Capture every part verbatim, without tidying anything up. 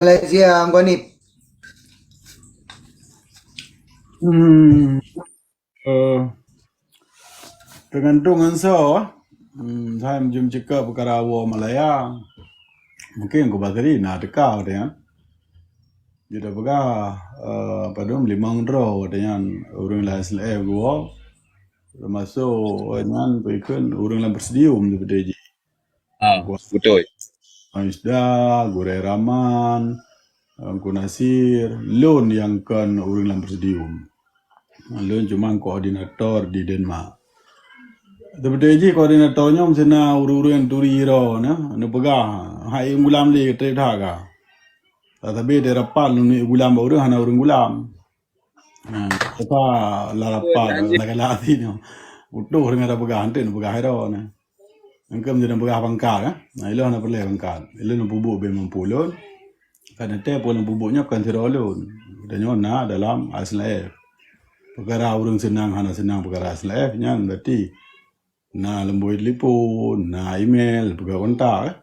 Malaysia, Angku Hanif? Hmm. Eh, teugantung ngon soe. Hmm, hai meujeuem ceukeuk peukara woe Malaya. Mungken Angku Basri na teuka watèe nyan. Jeuet peugah, eh, padum limong droe watèe nyan ureueng lam S L F geuwoe. Teumasok watèe nyan peue kheun ureueng lam presidium seperti jih. Ah, beutôi. Aisda, Gurèe Rahman, Teungku Nasir, lôn nyang kon ureueng lam presidium. Lôn cuma koordinator di Denmark. Teubeutôi jih koordinator nyoe meuseuna ureueng-ureueng turi iro na, neupeugah, "Hai ureueng gulam lé, trép that ka." Tatapi di rapat lôn gulam bak ureueng hana ureueng gulam. Ha, teuma lam rapat galak-galak hati nyoe. Utoh deungon tapeugah, enteuk neupeugah iro na. Engkam jadi peugah pangkat, eh? Nah, ilôn hana peureulèe pangkat. Ilôn peubuet bèk mampu lôn. Kan teuntèe peue lôn peubuet nyoe kon sidroe lôn. Dan nyoe na dalam S L F. Peukara ureueng seunang hana seunang peukara S L F nyan berarti na leumbôi telepon, na email, peugah kontak, eh.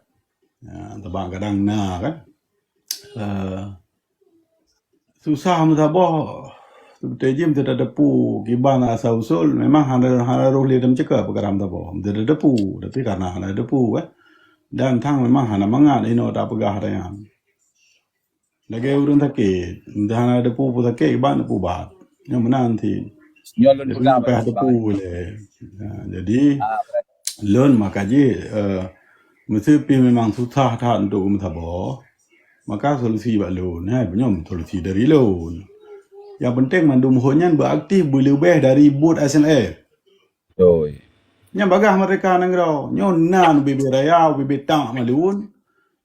Ya, teuma kadang na kan. Eh, susah meusaboh, seperti jih meusti tateupeue kiban asal usul, memang hana, hana roh lé dan ceuka peukara meusaboh. Meusti tateupeue, tapi karena hana tateupeue, eh. Dan thang memang hana mangat inoe tapeugah ata nyan. Lagèe ureueng sakét, meusti hana tateupeue peue sakét, kiban tateupeue ubat. Nyoe meunan cit. Nyoe lôn Jadi, peugah sampai bak tateupeue lé. Ha, jadi, Ah, lôn maka jih, eh, meuseupi memang susah that untuk meusaboh, maka solusi bak lôn, hai, nyoe solusi dari lôn. Yang penting mandum hon nyan beuaktif beuleubeh dari buet S N F. Beutôi. Nyan bagaih merdeka nanggroe. Nyoe na ubé-bé raya, ubé-bé tank malôn.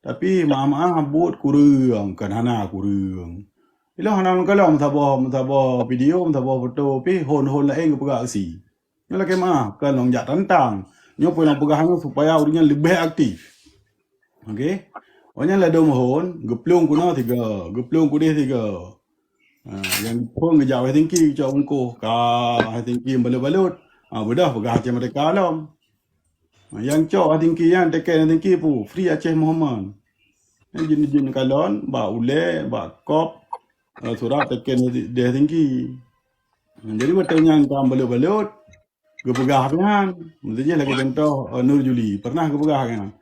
Tapi maaf-maaf buet kureueng, kan hana kureueng. Ilôn hana meukalon meusaboh, meusaboh video, meusaboh foto, pih hon-hon laén geupeugah aksi. Nyoe lakèe maaf, kan lôn jak tantang. Nyoe peue nyang peugah nyoe supaya ureueng nyan leubeh aktif. Okey. Awak nyan ladôm hon, geuplueng keunoe tiga, geuplueng keudeh tiga. Ha, nyang phôn geujak Helsinki geucok bungkôh, ka Helsinki balot-balot. Ha, beudôh peugah Aceh Merdeka lom. Ha, nyang cok Helsinki nyan, tiket Helsinki peue, free Aceh Mohamad. Nyan jeuet-jeuet neukalon, bak ulèe, bak kop, eh, surat tiket di Helsinki. Jadi watèe nyan ka balot-balot, geupeugah pih nyan. Meuteujih lagèe contoh, eh, Nur Juli, pernah geupeugah nyan.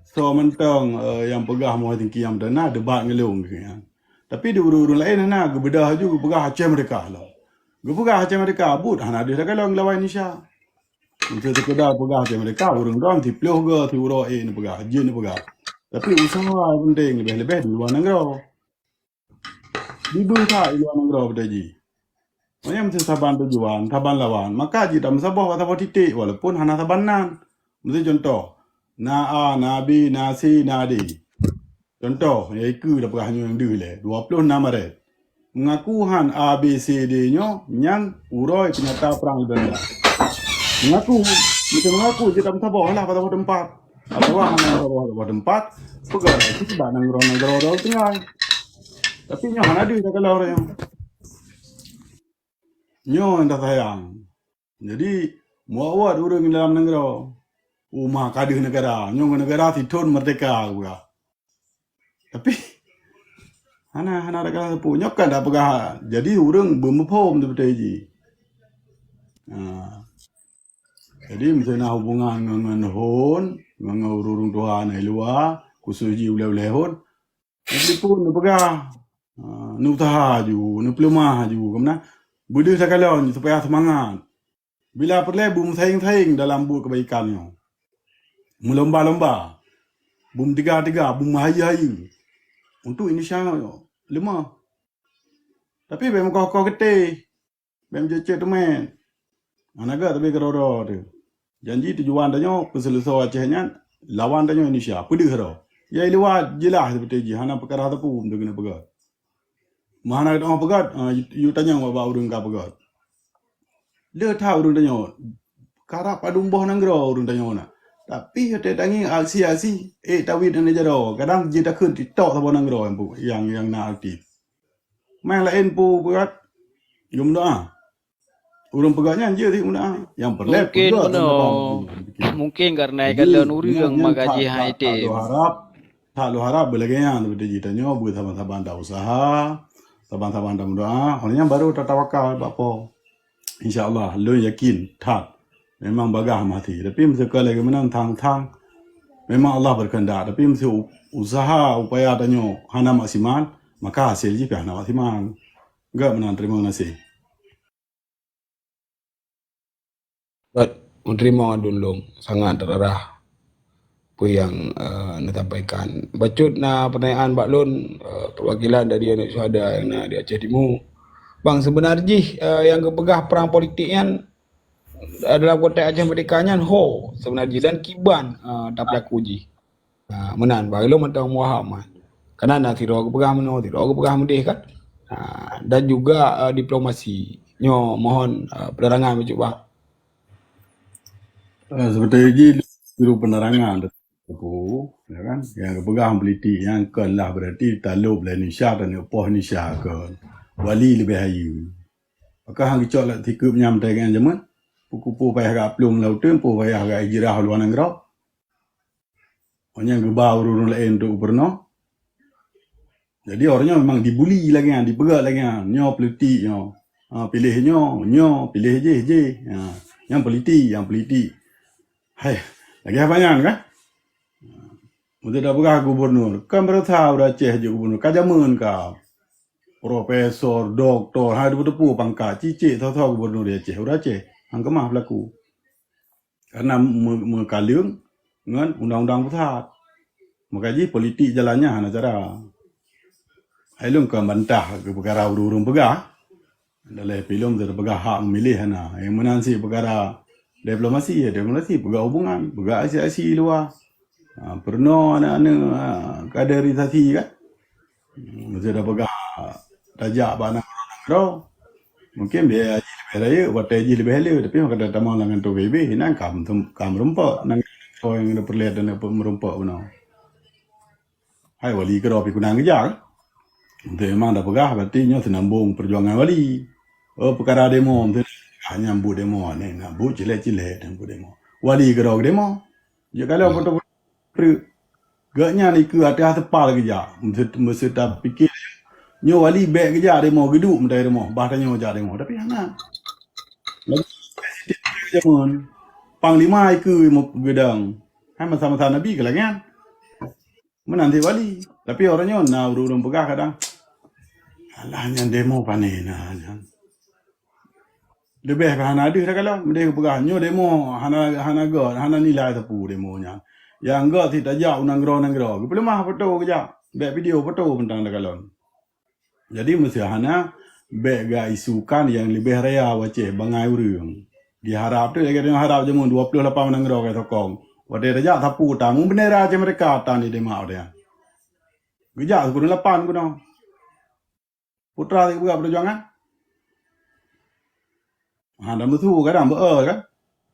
Soe mantong, eh, nyang peugah moh tingki nyang meuteuna debat ngon lôn geuh nyan. Tapi di ureueng-ureueng laén hana, geubeudôh laju geupeugah Aceh Merdeka lom. Geupeugah Aceh Merdeka, buet hana deuh takalon lawan Indonesia. Untuk sekedar peugah Aceh Merdeka, ureueng droe siplôh goe siuroe ék neupeugah, jeuet neupeugah. Tapi usaha penting leubeh-leubeh di luwa nanggroe. Dibeuh that i luwa nanggroe beudôh jih. Meunyoe meusti saban tujuan, saban lawan, maka jih tameusaboh bak saboh titik, walaupun hana saban nan. Meusti contoh, na A, na B, na C, na D. Contoh, nyang ikeue tapeugah nyoe nyang deuh lé, dua ploh nam Maret. Meungaku han A, B, C, D nyoe, nyan uroe peunyata prang leubeh rendah. Meungaku, meusti meungaku jih tameusaboh lah bak saboh teumpat. Atawa hana saboh-saboh teumpat, peugah itu bak nanggroe-nanggroe Laut Tinggai. Tapi nyoe hana deuh takalon nyoe. Nyoe nyang tasayang. Jadi, muwat-wat ureueng dalam nanggroe. Uma ka deuh neugara, nyoe ngon neugara sithon merdeka, peugah. Tapi, hana, hana takalon sapeue. Nyoe kan tapeugah, jadi ureueng beumuphom seperti jih. Ha. Jadi, meuseu na hubungan ngon, ngon hon, ngon, ngon ureueng tuha na i luwa, khusus jih ulèe-ulèe hon, neutelepon, neupeugah, ha, neuuseuha aju, neupeuleumah aju, keu meunan beudeuh takalon supaya seumangat. Bila peureulèe beumeusaing-saing dalam buet keubaikan nyoe. Meulomba-lomba, beumeudiga-diga, beumeuhayeue-hayeue. Untuk Indonesia leumah. Tapi bèk meukoh-koh geutéh. Bèk meujeuet-jeuet teumèn. Hana gèt tapi keudroe-droe teuh. Janji tujuan tanyoe peuseuleusoe Aceh nyan, lawan tanyoe Indonesia. Peudeuh droe. Ya i luwa jeulaih seperti jih, hana peukara sapeue untuk keuneuk peugèt. Meuhana geutanyoe peugèt, ah, yue tanyong bak ureueng ka peugèt. Le that ureueng tanyoe, karab padum boh nanggroe ureueng tanyoe na. Tapi watèe tangieng aksi-aksi, ék tawét aneuk jaroe, kadang jeuet takheun TikTok saboh nanggroe nyang, nyang, nyang na aktif. Meuh laén peue peugèt, geumeudoa. Ureueng peugah nyan jeuet meudoa. Nyang peureulèe Mungkin peugah meunoe, dalam mungkin karena Jadi, kalon ureueng nyan maka tak, jih tak, hai tak tem. Harap That lôn harab beulagèe nyan, seperti jih tanyoe beusaban-saban ta usaha, saban-saban ta meudoa, 'oh nyan baru tatawakal bak Po. Insya Allah, lôn yakin that memang bagaih maté. Tapi meuseuka lagèe meunan thang-thang, memang Allah berkehendak. Tapi meuseu u-, usaha upaya tanyoe hana maksimal, maka hasil jih pih hana maksimal. Gak meunan, terima kasih. Baik, meuteurimong lôn lôn sangat rarah peue nyang, eh, neusampaikan. Bacut na peutanyaan bak lôn, eh, perwakilan dari aneuk syuhada nyang na di Aceh Timu. Bang, seubeuna jih, eh, nyang geupeugah perang politik nyan, eh, dalam konteks Aceh Merdeka nyan ho seubeuna jih dan kiban, eh, tapeulaku jih. Ha, meunan, bak lôn mantong muham, ha. Karena na sidroe geupeugah meunoe, sidroe geupeugah meudeh kan. Ha, dan juga, eh, diplomasi. Nyoe mohon, eh, penerangan bacut, Bang. Eh, seperti jih, juru penerangan teungku, ya kan? Nyang geupeugah politik nyan kon lah berarti talop lé Indonesia dan neupoh Indonesia kon. Wali leubeh hayeue. Pakon han geucok lam sikeup nyan meutai ngon jameun? Peue-peue payah geuaplueng lam uteuen, peue payah geuhijrah luwa nanggroe? Oh, nyan geuba ureueng-ureueng laén untuk gubernur. Jadi, ureueng nyoe memang dibuli lagèe nyan, dipeugah lagèe nyan. Nyoe politik nyoe. Ha, piléh nyoe, nyoe, piléh jéh, jéh. Ha, nyan politik, nyan politik. Hai, lagèe apa nyan kan? Meunyoe tapeugah gubernur, kan beurasa ureueng Aceh jeuet gubernur. Ka jameun ka. Profesor, doktor, hai teupeu-teupeu pangkat, cicék tho-tho gubernur di Aceh, ureueng Aceh. Han keumah peulaku. Karena me-, meukaleueng ngon undang-undang pusat. Maka jih politik jalannya hana cara. Hai lôn kon bantah keu peukara ureueng-ureueng peugah. Dalam film tu peugah hak meumiléh hana. Nyang meunan cit peukara diplomasi, ya diplomasi peugah hubungan, peugah aksi-aksi luwa. Ha, peurunoe aneuk-aneuk, ha, kaderisasi kan. Meuseudah peugah tajak bak nanggroe-nanggroe, mungkin biaya jih leubeh rayeuk, watèe jih leubeh le, tapi maka tamong lam kantô P B B, inan ka meureumpok nanggroe nyang peureulèe dan meurumpok bunoe. Hai wali keudroe pih keunan geujak. Untuk memang dah peugah, berarti nyoe seunambong peujuangan wali. Oh, peukara demo, hanya buet demo, ni nak buet cilet-cilet dan buet demo. Wali keudroe demo. Jeuet kalau foto-foto. Treuk. Gobnyan ikeu ateueh aseupal geujak. Meuseu, meuseu tapike, nyoe wali bèk geujak demo, geuduek meutai demo, bah tanyoe jak demo. Tapi hana. Lagèe presiden jameun, panglima ikeu geudong. Hai masa-masa Nabi keu lagèe nyan. Meunan cit wali. Tapi uroe nyoe na ureueng-ureueng peugah kadang, "Alah, nyan demo pané na nyan." Leubeh pih hana deuh takalon, meudeh geupeugah, "Nyoe demo hana, hana göt, hana nilai sapeue demo nyan. Nyang göt cit tajak u nanggroe-nanggroe." Geupeuleumah foto geujak, bèk video foto mantong takalon. Jadi, meuseu hana, bèk geuisukan nyang leubeh raya u Aceh bangai ureueng. Diharab tu, lagèe tanyoe harab jameun dua ploh lapan nanggroe ka sokong. Watèe tajak sapeue ta, meubendera Aceh Merdeka tan di demak watèe nyan. Geujak sikureueng lapan keunoe. Putra si peugah peujuangan. Ha, dan meusu kadang beu kan.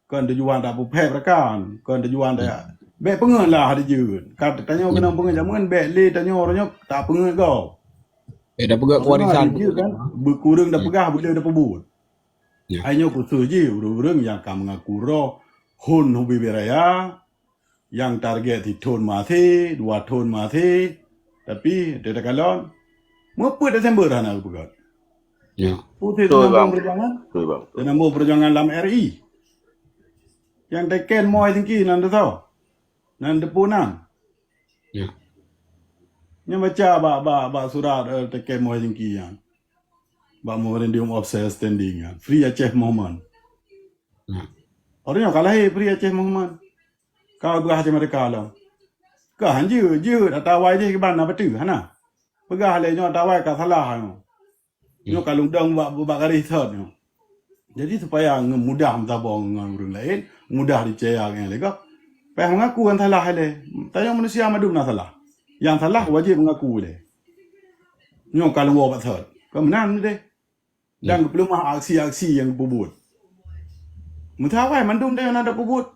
Kon tujuan tak peuphèk rakan, kon tujuan tak. Bèk peungeut lah dijeuet. Ka tanyoe keunong peungeut jameun, bèk lé tanyoe uroe nyoe tak peungeut gob. Bèk dak peugah kewarisan. Dijeuet kan, beukureueng dak peugah, beu lé dak peubuet. Ya. Hai nyoe khusos jih ureueng-ureueng nyang ka meungaku roh hon ubé-bé raya, nyang target sithon maté, dua thon maté, tapi teuka kalon meupeuet Desember hana geupeugah. Ya. Putih. Betul, Bang. Betul, Bang. Betul. Teunambong peujuangan lam R I. Nyang teken moe singki nan teusoe. Nan teupeu nan. Ya. Nyan baca bak, bak, bak surat, eh, teken moe singki nyan. Bak Memorandum of Understanding nyan. Free Aceh Movement. Ya. Orang nyoe ka lahé Free Aceh Movement. Ka beugah Aceh Merdeka lom. Ka han jeuet, jeuet ata awai jih kiban na beutôi, hana. Peugah lé nyoe ata awai ka salah nyoe. Nyoe ka lundong bak, bak garéh thon nyoe. Jadi supaya nge-, mudah meusaboh ngon ureueng laén, mudah dicaya ngon lé gob. Payah mengaku ngon salah ilèe. Tanyoe manusia mandum na salah. Nyang salah wajéb mengaku ilèe. Nyoe ka lôn woe bak thon. Ka meunan deh. Dan geupeuleumah aksi-aksi nyang geupeubuet. Meusawa mandum tanyoe na tapeubuet.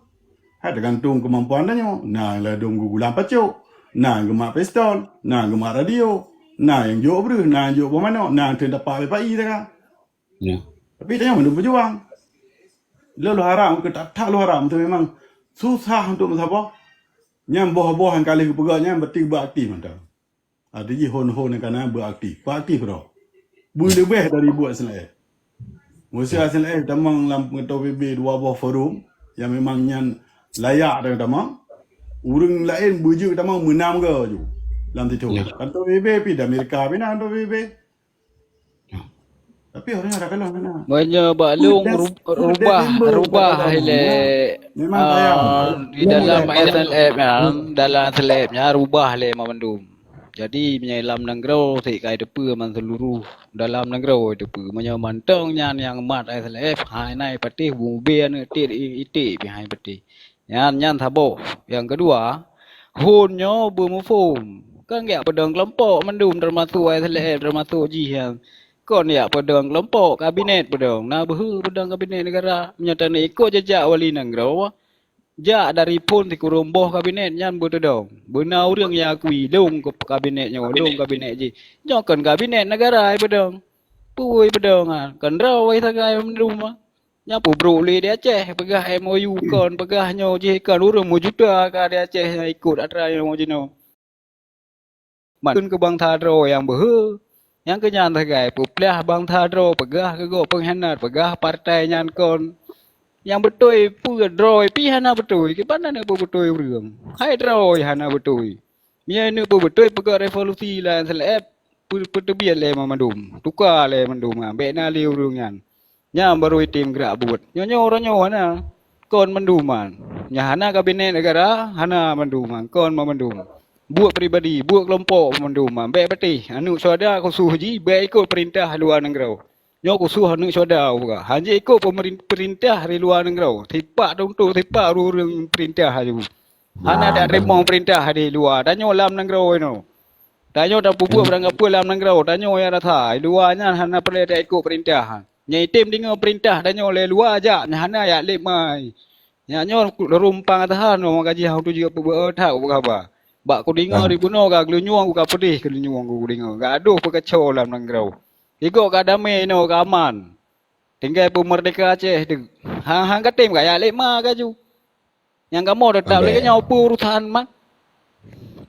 Hai teugantung keumampuan tanyoe. Na ladôm geugulang pacok, na geumat pistol, na geumat radio, na nyang jok breuh, na nyang jok boh manok, na nyang teun dapat pai-pai teuka. Ya. Tapi tanyoe mandum peujuang. Lôn lôn harab, keu that-that lôn harab, beutôi memang susah untuk meusaboh. Nyan boh-boh nyang ka lheueh geupeugah nyan berarti beuaktif mantong. Arti jih hon-hon nyang ka na beuaktif. Beuaktif droe. Beuleubeh dari buet S N L F. Meuseu S N L F tamong lam kantor P B B dua boh forum nyang memang nyan layak dan tamong. Ureueng laén beujeuet tamong meunam go ju lam situ. Ya. Kantor P B B pi di Amerika pi na kantor P B B. Tapi orang ada kalah mana? Meunyoe bak lôn ru-, rubah, rubah ilée, memang kaya. Ah, di dalam S N L F nyan, dalam S N L F nyan rubah lé mandum. Jadi, meunyoe lam nanggroe, sik ka iteupeue man seuluruh dalam nanggroe iteupeue. Meunyoe mantong nyan nyang mat S N L F, hai nai patéh bumubé aneuk tiet i-, iték pih hai patéh. Nyan, nyan saboh. Nyang keudua, hon nyoe beumuphom. Kan geujak peudong keulompok mandum, teumasok S L F, teumasok jih nyan. Kon jak peudong keulompok, kabinet peudong. Na beuhe peudong kabinet negara. Meunyoe taneuk ikot jejak wali nanggroe, jak dari phon sikureueng boh kabinet nyan beuteudong. Beuna ureueng nyang akui, lôn ke kabinet nyoe, lôn kabinet jih. Nyoe kon kabinet negara peudong. Peue peudong, ha? Kon droe sagai mandum, ha? Nyan peubrok lé di Aceh, peugah M O U kon, peugah nyoe jih kon, ureueng meujuta ka di Aceh nyang ikot atra nyoe jinoe. Makheun keu bansa droe nyang beuhe, nyang keu nyan sagai peuplah bansa droe, peugah keu gob peunghianat, peugah partai nyan kon. Nyang beutôi peue droe pih hana beutôi, kiban na neupeue beutôi ureueng. Hai droe hana beutôi. Meunyoe neuk peubeutôi peugah revolusi lam S L F, peu-, peuteubiet lé mandum, tuka lé mandum, ha, bék na lé ureueng nyan. Nyan barô item grak buet. Nyoe-nyoe uroe nyoe hana, kon mandum, ha. Nyang hana kabinet negara, hana mandum, ha, kon mandum. Buet pribadi, buet keulompok mandum, ha. Bék patéh, aneuk syuhada khusos jih, bék ikot peurintah luwa nanggroe. Nyoe khusos aneuk syuhada peugah. Hanjeuet ikot peumerin-, peurintah di luwa nanggroe. Sipak tuntot, sipak ureueng-ureueng peurintah aju. Hana teurimong peurintah di luwa. Tanyoe lam nanggroe inoe. Tanyoe tapeubuet barang gapeue lam nanggroe. Tanyoe nyang rasa. Di luwa nyan hana peureulée taikot peurintah. Nyang item deungoe peurintah tanyoe lé luwa jak. Nyang hana jak lé mai. Nyan nyoe rumpang atahan nyoe gaji hana tuju peubeuet that peugah ba. Bak kudeungoe di bunoe ka geulinyueng, ka peudeh geulinyueng kudeungoe. Ka adoh peukaco lam nanggroe. Igoe ka damé inoe ka aman. Tinggai peumeurdeka Aceh teuk. Hang-hang ka tem ka jak lé ma ka ju. Nyang kamoe teutap lagée nyoe peue urusan man.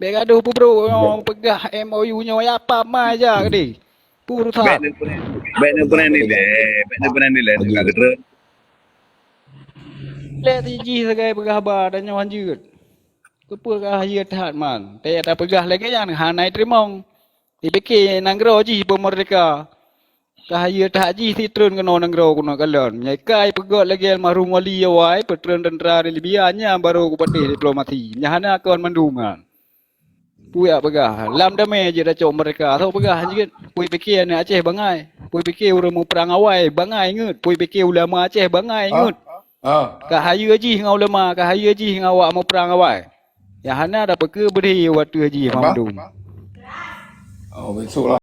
Bék gadoh peubrok nyoe peugah M O U nyoe ya apa ma ja keudeh. Peue urusan. Bék neubeureuni, bék neubeureuni lé, bék neubeureuni lé teuka keudroe. Lé sijih sagai peugah ba tanyoe hanjeuet. Keupeue ka hayeu that man. Taya tapeugah lagée nyan hana iteurimong. Ipike nanggroe jih beumeurdeka. Ka hayeu that jih sitreun keunoe nanggroe keunoe kalon. Nyai kai peugét lagée almarhum Wali awai peutreun teuntra di Libya nyan barô kupatéh diplomasi. Nyan hana kon mandum nyan. Peue jak peugah, lam damé jeuet tacok meurdeka. Soe peugah jeuet, peue pike aneuk Aceh bangai. Peue pike ureuëng muprang awai bangai ngeut. Peue pike ulama Aceh bangai ngeut. Ka hayeu jih ngon ulama, ka hayeu jih ngon awak muprang awai. Nyang hana tapeukeue beudé watée jih mandum. Oh, besok lah.